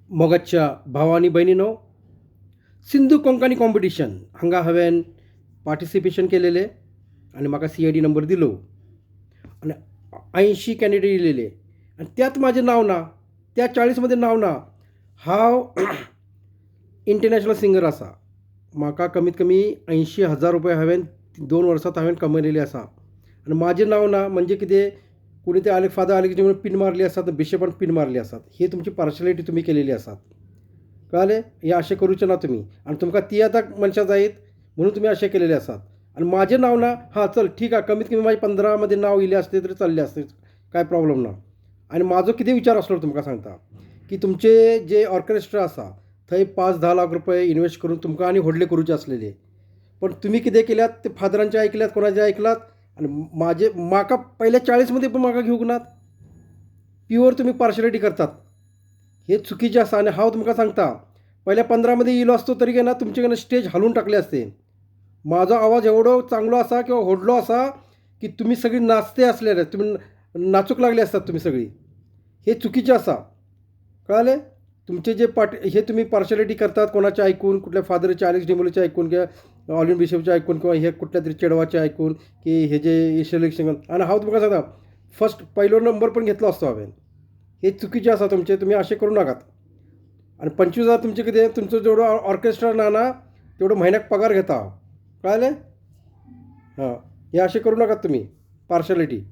मोगाच्या भावा आनी भयणीनो, सिंधू कोंकणी कॉम्पिटिशन हांगा हांवें पार्टिसिपेशन केलेलें आनी म्हाका सीआयडी नंबर दिलो आनी 80 कॅन्डिडेट येयलेले आनी त्यात म्हाजें नांव ना. त्या 40 मदीं नांव ना. हांव इंटरनॅशनल सिंगर आसा. म्हाका कमीत कमी 80,000 रुपया हांवें 2 वर्सांत हांवें कमयलेले आसा आनी म्हाजें नांव ना म्हणजे कितें कोणी ते आलेक्स फादर आलेक्स पीन मारली आसात बिशपान पीन मारली आसात. ही तुमची पार्शलिटी तुमी केलेली आसात. कळ्ळें? हें अशें करूचें ना तुमी. आनी तुमकां तियात्राक मनशां जायत म्हणून तुमी अशें केलेलें आसात. आनी म्हाजें नांव ना. हां चल ठीक आसा, कमीत कमी म्हाजें 15 मदीं नांव येयलें आसतें तरी चल्लें आसतें, कांय प्रोब्लम ना. आनी म्हाजो कितें विचार आसलो तुमकां सांगता की तुमचे जे ऑर्केस्ट्रा आसा थंय 5-10 लाख रुपया इनवेस्ट करून तुमकां आनी व्हडले करूचे आसलेले. पण तुमी कितें केल्यात ते फादरांचें आयकल्यात कोणाचें आयकलात आनी म्हाजे म्हाका पयल्या 40 मदीं पूण म्हाका घेवंक नात. प्युअर तुमी पार्शलिटी करतात. हे चुकीचें आसा. आनी हांव तुमकां सांगता, पयल्या 15 मदीं येयलो आसतो तरी केन्ना तुमचे कडल्यान स्टेज हालोवन टाकले आसते. म्हाजो आवाज एवढो चांगलो आसा किंवा व्हडलो आसा की तुमी सगळीं नाचते आसलेले, तुमी नाचूंक लागले आसतात तुमी सगळीं. हें चुकीचें आसा. कळ्ळें? तुमचे जे पाट हे तुमी पार्शलिटी करतात कोणाचें आयकून, कुठल्या फादराचे आलेक्स डिमोलीचे आयकून किंवा ऑलिन बिशपचे आयकून किंवा हे कुठल्या तरी चेडवाचे आयकून की हे जे सिलेक्शन. आनी हांव तुमकां सांगता, फस्ट पयलो नंबर पण घेतलो आसतो हांवें. हे चुकीचें आसा तुमचें, तुमी अशें करूं नाकात. आनी 25,000 तुमचें कितें, तुमचो जेवढो ऑर्केस्ट्रा ना ना तेवढो म्हयन्याक पगार घेता हांव. कळ्ळें? हां, हें अशें करूं नाकात तुमी पार्शलिटी.